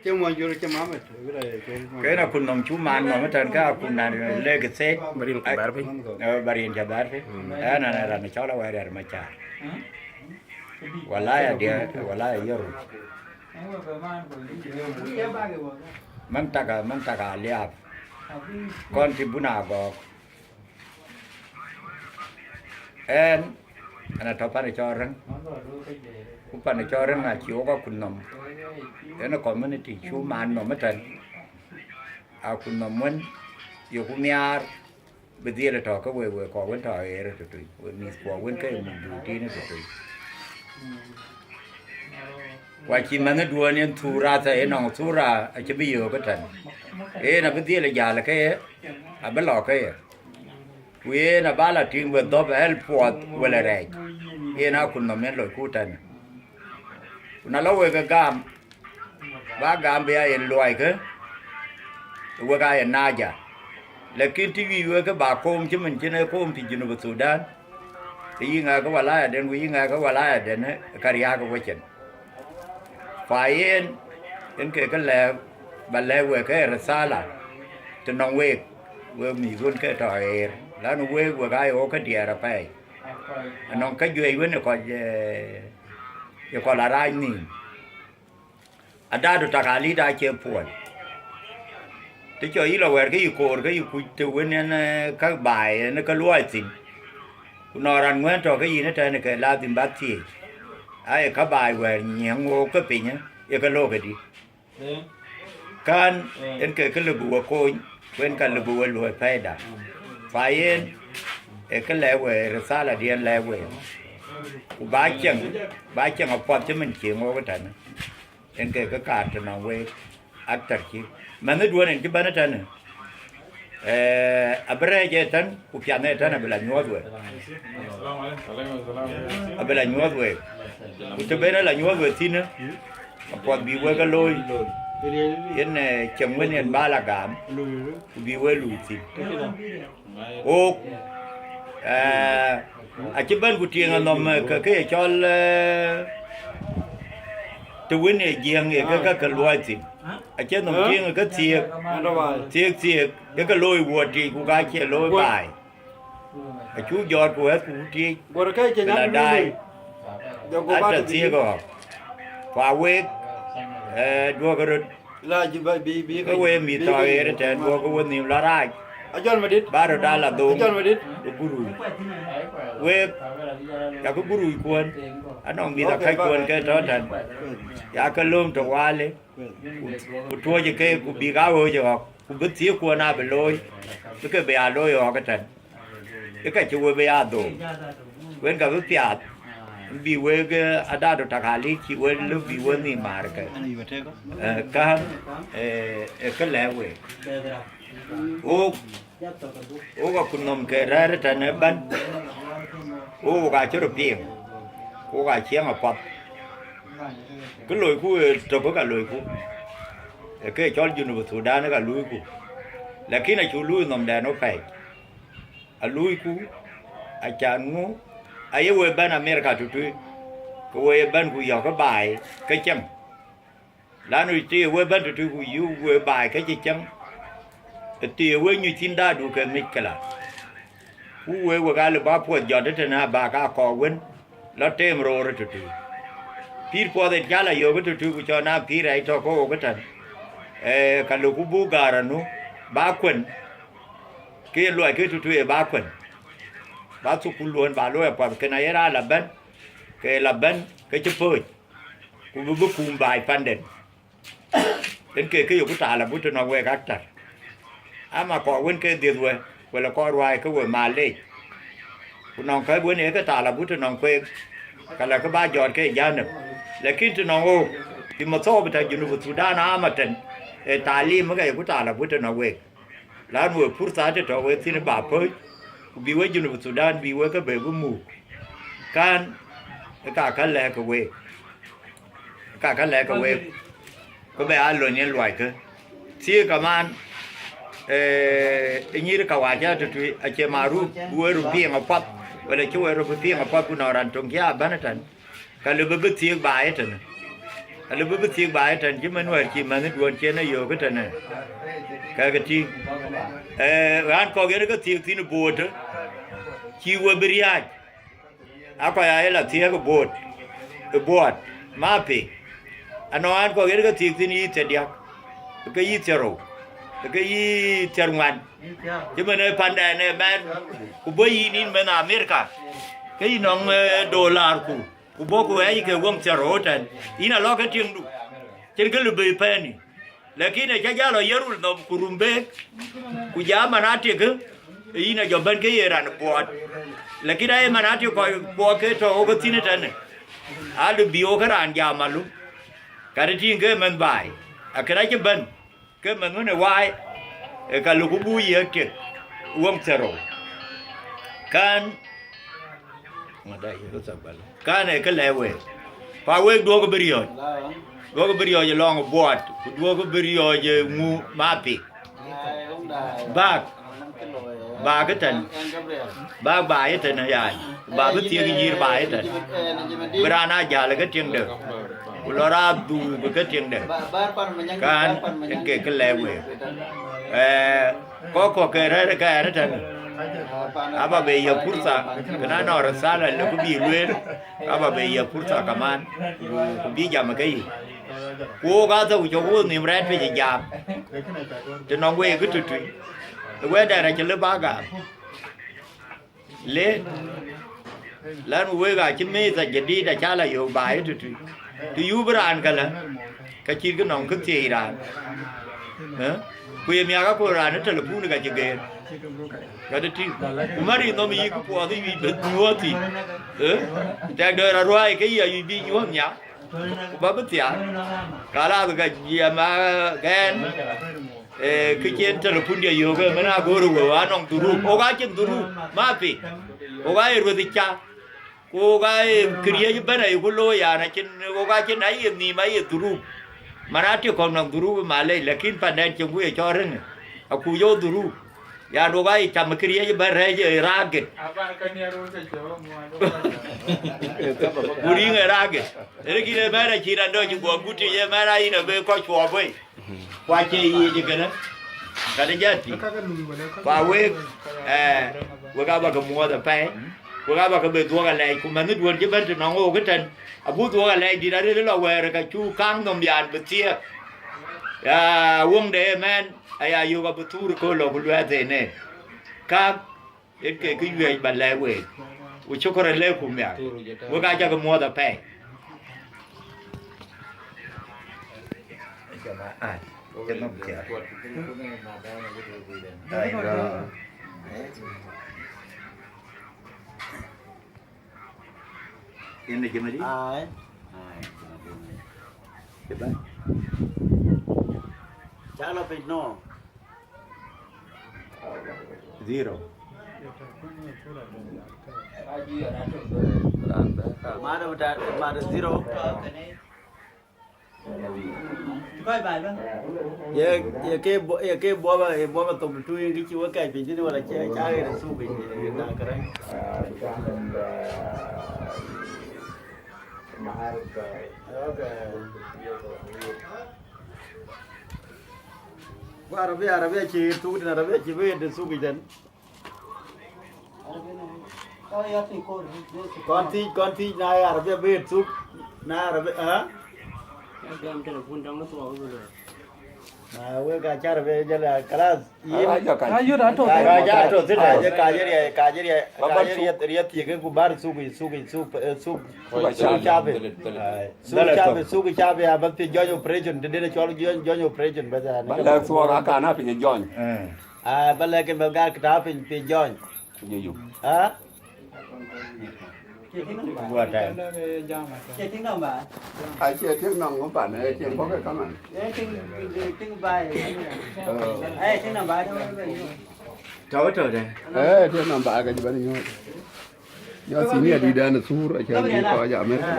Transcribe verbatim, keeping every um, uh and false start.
Cï mony jur cï mamet. Kën akun nɔm cu man nɔm ëtɛ̈n, ke akun nan lek thek. Barin ku bɛ̈r piny. Barin ca bɛ̈r piny. Ɛn an, ran cɔl Awɛɛr Riɛk Macar. Walaya diɛ, walaya yeru. Mantaka, mantaka Aliap. Kɔn ti bun agɔɔk. Ɛn, ɛn atɔ̈ pan cɔl Rɛŋ. Ku pan cɔl Rɛŋ acï wok akun nɔm. Ɛn community cu man nɔm ëtɛ̈n. Akun nɔm wën, yeku nhiaar, bï dhiël tɔ̈ ke we, we kɔc wën tɔ̈ ɣeer tëtui, we mïth kuɔ wën ke muk dun tïnë tëtui. Ku acï mɛnhduɔn yen thura thɛɛr, yen nɔŋ thura acï bï yök ëtɛ̈n. Yen abï dhiël jäl ke ye, abï lɔ ke ye. Ku yen abä lɔ tïŋ we dhɔ̈p ɣɛl puɔth wël rɛɛc. Yen akun nɔm yen locku tɛ̈n. Ku na lɔ wek ë gam, ba gam bï a yen luɔikë, wek aa yen naaja. Lakin të wïc wek ke ba koom cï mën cïn ee koom tï Junub Thudan, të yï ŋɛk ke walayaden, ku yï ŋɛk ke walayaden, ka riääk ë wecin. Fa yen, yen ke kë lɛ̈k, ba lɛ̈k wek ke risala, të nɔŋ week, wek mïth wën ke tɔ̈ ɣeer, lanu week, wek aa ye wok ke diɛɛr apɛi. Anɔŋ ka juëc wën ë kɔc, ë, ë kɔc la rac nïïm. Adadu takalit acie puɔl. Të cɔ yï lɔ wɛ̈ɛ̈r ke yï koor ke yï kuc të wën en, eh, ka baai en ke luɔi thïn. Ku nɔŋ raan ŋuɛ̈ɛ̈n tɔ̈ ke yïn ëtɛ̈ɛ̈n ke ladhim ba thiëëc. Aye ka baai wɛ̈ɛ̈r nyiëëŋ wok ke piny, ye ke look ëdï. Kan en ke kë lëu bï we kony, ku en ka lëu bï we luɔi pɛɛda. Fa yen, ee kë lɛ̈k we, risala diɛn lɛ̈k we. Ku ba cieŋ, ba cieŋ apuɔth cï min cieŋ wok ëtɛ̈ɛ̈n. En ke kë kaar të nɔŋ week aktar cï. Mɛnhduɔn en cï bɛ̈n ëtɛ̈ɛ̈n. Eh, abï rɛɛc ëtɛ̈ɛ̈n, ku piath ëtɛ̈ɛ̈n abï la nyuɔ̈th we. Abï la nyuɔ̈th we. Ku të ben la nyuɔ̈th we thïn, apuɔth bï wek e looi. Yen, eh, cieŋ wën yen ba la gam, ku bï we luui thïn. Wok, eh, acï bɛ̈n ku tieŋ anɔm, eh, ke, ke ye cɔl, eh, të wën ye jiëŋ ye ke, ke, ke luɔi thïn. Acie nɔm tieŋ ke thiëëk, thiëëk, thiëëk, ye ke looi wuɔt tiic, ku ka cie looi baai. Acuk jɔt ku wɛ̈th ku tiic, bï la daai. Ata thiëëk ɣɔ̈k. Ku a week, eh, duɔ̈kë röt. Ke we mïth tɔ̈ ɣeer ëtɛ̈ɛ̈n, duɔ̈kë we nhïïm la rac. Ba röt aa la dhoŋ, ke guruuc. Week, yakë guruuc kuɔ̈n, anɔŋ mïth akäc kuɔ̈n ke tɔ̈ tɛ̈n. Yakë lööm tɔ̈ waalë, ku, ku tuɔ̈c ke, ku bïk aa ɣööc ɣɔ̈k, ku bï thiëëk kuɔ̈n aa bï looi, bï ke bï aa looi ɣɔ̈k ëtɛ̈n. Ë ka cï we bï aa dhoŋ. Ku en ka bï piath, bï wek, eh, adadu takalit cï we lëu bï we nhïïm määr ke. Eh, kan, eh, ë kë lɛ̈k we. Wok, wok akun nɔm ke rɛ̈ɛ̈r tɛ̈n ëbɛ̈n. Wok, wok acï röt piŋ. Wok aciëŋ apath. Kë loiku ë tök ka loiku. Ë ke cɔl Junub Thudan ka luiku. Lakin acuk luui nɔmdɛn ë pɛ̈i. Aluiku, acan ŋu, aye we bɛ̈n Amerika tëtui, ke we ye bɛ̈n ku yɔ̈k ë baai ke cieŋ. Lanu të ye we bɛ̈n tëtui ku yuk we baai ke cï cieŋ, të ye we nyuc thïn dadu ke mic këla. Ku we, wek aa lëu ba puɔth jɔt ëtënë, abäk aa kɔɔk wën lɔ teem roor ë tëtui. Pïïr puɔth en cä la yök ë tëtui, ku cɔn aa pïïr rɛɛc tɔ̈ ke wok ëtɛ̈n, ee, ka lëuku buk gäär anu, ba kuën, ke ye luɔi ke tëtui ë ba kuën, ba thukul luɔ̈n ba looi apath, kën aye raan la bɛ̈n, ke la bɛ̈n ke cï pööc, ku bï bï kuum baai panden. En ke ke yeku talabut tënɔŋ week aktar. Ama kɔɔk wën ke dhiëth we, wala kɔɔk ruääi ke we, malec. Ku nɔŋ käk wën ee ke talabut tënɔŋ kueek, ka la ke ba jɔt ke janëp. Lakin tënɔŋ ɣok, fi mathawa bita Junub Thudan amatan, ee talim ka yeku talabut tënɔŋ week. Lanu we purtha të tɔ̈ we thïn ba pööc, ku bï we Junub Thudan bï we ke bɛ bï muk. Kan, ë ka ka lɛ̈k ke week. Ka ka lɛ̈k ke week. Ke bɛ aa lony en luɔikë. Thiëëk kaman, ee, ë nyïïr kawaca tëtui acie maruf bï we röt piŋ apath, wala cï we röt bï piŋ apath, ku nɔŋ raan töŋ cï a bɛ̈n ëtɛ̈n, ka lëu bï bï thiëëk baai ëtënë. Alëu bï bï thiëk baai ëtɛ̈n cï mɛn wɛ̈ɛ̈r cï mɛnh duɔ̈n cï en e yök ëtɛ̈n. Kɛ̈kë tïŋ. Ee, ɣän kɔ̈k yen ke thiëk thïn ë boot, cï we bï riääc. Akɔc aa ye la thiëëk ë boot, ë buɔɔt, ma pek. Anɔŋ ɣän kɔ̈k yen ke thiëk thïn yï thiërdiäk, ke yï thiërrou, ke yï thiërŋuan. Cï mɛn ë pandɛn ë mɛn, ku bɔ̈ yïn, yïn mɛnh Amerika, ke yï nɔŋ, ee, dolar ku, ku bɔ̈ ku ɣɛɛc ke weŋ thiërrou ëtɛ̈n. Yïn alɔ ke tiëŋdu, cïn kë lëu bï pɛ̈ɛ̈ni. Lakin ë cä jal lɔ ye rul nɔm ku rum beek, ku jam man atik, ë yïn a jɔ bɛ̈n ke ye raan buɔɔt. Lakin aye man atik kɔc buɔɔt ke tɔ̈ ɣok ë thïn ëtɛ̈në, alëu bï ɣok ke raan jam alum. Ka të tïŋ ke mɛnh baai, akën acï bɛ̈n, ke mɛnh wën ë waai, ë ka luk buk yiëk tik weŋ thiërrou. Kan Ŋadai, yïn röt thak bal. Kan ee kë lɛ̈k week. Ku aa week duɔ̈kkë bï riɔ̈ɔ̈c. Duɔ̈kkë bï riɔ̈ɔ̈c ë lɔŋ ë buɔɔt, ku duɔ̈kkë bï riɔ̈ɔ̈c ë ŋu ma pik. Bäk. Bäk ëtɛ̈n. Bäk baai ëtɛ̈n aya. Ku bäk bï thiëk yïr baai ëtɛ̈n. Bï raan aa jäl ë ke tiëŋde. Ku lɔ raan dhuuk ë ke tiëŋde. Kan ee kë lɛ̈k week. Ee, Kɔc kɔ̈k ke rɛ̈ɛ̈r ë kɛɛr ëtɛ̈n, aba be ye purtha, kën anɔŋ risala lëu ku bï lueel, aba be ye purtha kaman, ku, ku bï jam ë ke yic. Ku wok aa thou cök wok nhïïm rɛ̈ɛ̈t piny ë jam, të nɔŋ week ë tëtui, ë wɛ̈tdɛn acï lëu bä gam. Le, lɛ̈n wek acï meth ajadid acä la yök baai ë tëtui. Të yup raan këlä, ka cït kë nɔŋ kë thiëëc raan. Ë? Ku ye miak akol raan ë telepun ka cï geer. Ka të tïŋ. Ku mär yï nɔm yï kë puɔth yï bï nyuɔ̈th thïn. Ë? Tɛ̈k dɔ̈ɔ̈r aruääi ke yï ayï bï nyuɔ̈th nya. Ku bä bï thiaak. Ka la bï ka jiɛɛm a gɛɛn. Ee, kë cïn telepundiɛ yök, ee, mën agöör wëu, anɔŋ dhurup. Wok acïn dhurup, ma pi. Wok aye rueth ca. Ku wok aye këriëëc ëbɛ̈n aye ku looi, yan, acïn, wok acïn aye nhïïm, aye dhurup. Man atik kɔ̈k nɔŋ dhurup ë malec, lakin pandɛn cïn ku ye cɔɔr ënë. Akuc wok dhurup. Yan, wok aye cam këriëëc ëbɛ̈n rɛɛc ë raagit. Ku riŋ ë raagit. Ënë kïn ëbɛ̈n acï raan dɔ̈ cï guɔ gut, ye mɛn ayïn abï kɔc cuɔɔp wei. Ku acie yiic ë kënë, ka të jɔ tïŋ. Ku a wek, ee, wek aba ke muɔɔth apɛi, wek aba ke bï dhuɔ̈k alɛɛc, ku mɛnhduön cï bɛ̈n të nɔŋ wok ëtɛ̈n, abuk dhuɔ̈k alɛɛc dït arëët ë lɔ wɛ̈ɛ̈r ë ka cuk kaŋ nhom yan bï thiëëk. Ya, weŋde ëmɛn, aya yök abï thuur ë kööl lɔ ku luɛɛth en ee. Ka Yen ke kë wiëc ba lɛ̈k week. Ku shukran lekum ya. Wek aa cak muɔɔth apɛi. Jama ai, ke nɔm tiar. Ai, no. Yen në jëmëri? Ai. Ai, jëmëri. Cä lɔ piny nɔ. Zero. Mada bita, mada zero. Ye, ye ke bo-, ye ke boba, ye boba thok tu ye kichi weka piny tini wala che, cha ye su piny, ye na kara. Okay. Ku arabia, arabia cï thuk tën, arabia cï bï de thuk tën. Kɔn thic, kɔn thic, na ye arabia bï thuk, na arabia, ha? Na wek ka cä arabia jël, kalas. Yin. Ayut atɔ̈. Ka, ka, ka, to thïn. Ka, ka, ka, riɛth, ka, riɛth, ka, riɛth, thiëk ku bär thuk, thuk, thuk, eh, thuk, thuk capi. Ai. Thuk capi, thuk capi, a bä pi join operation, të dënë cɔl join, join operation, bä dha. Bä lɛ̈k thuɔɔk akan a piny join. Eh. Ah, bä lɛ̈k bä gar kita piny, pi join. Ye yum. Ah? Guɔ tɛ̈. Acie tiŋ nɔm ŋö pan, ee tiŋ kɔ̈k ë kaman. Tɔ̈u tɔ̈u dɛ. Ee tiŋ nɔm ba ka jï bɛ̈n nyuɔ̈th. Nyuɔ̈th senior dït ɛn ë thur, acie bï kɔc America.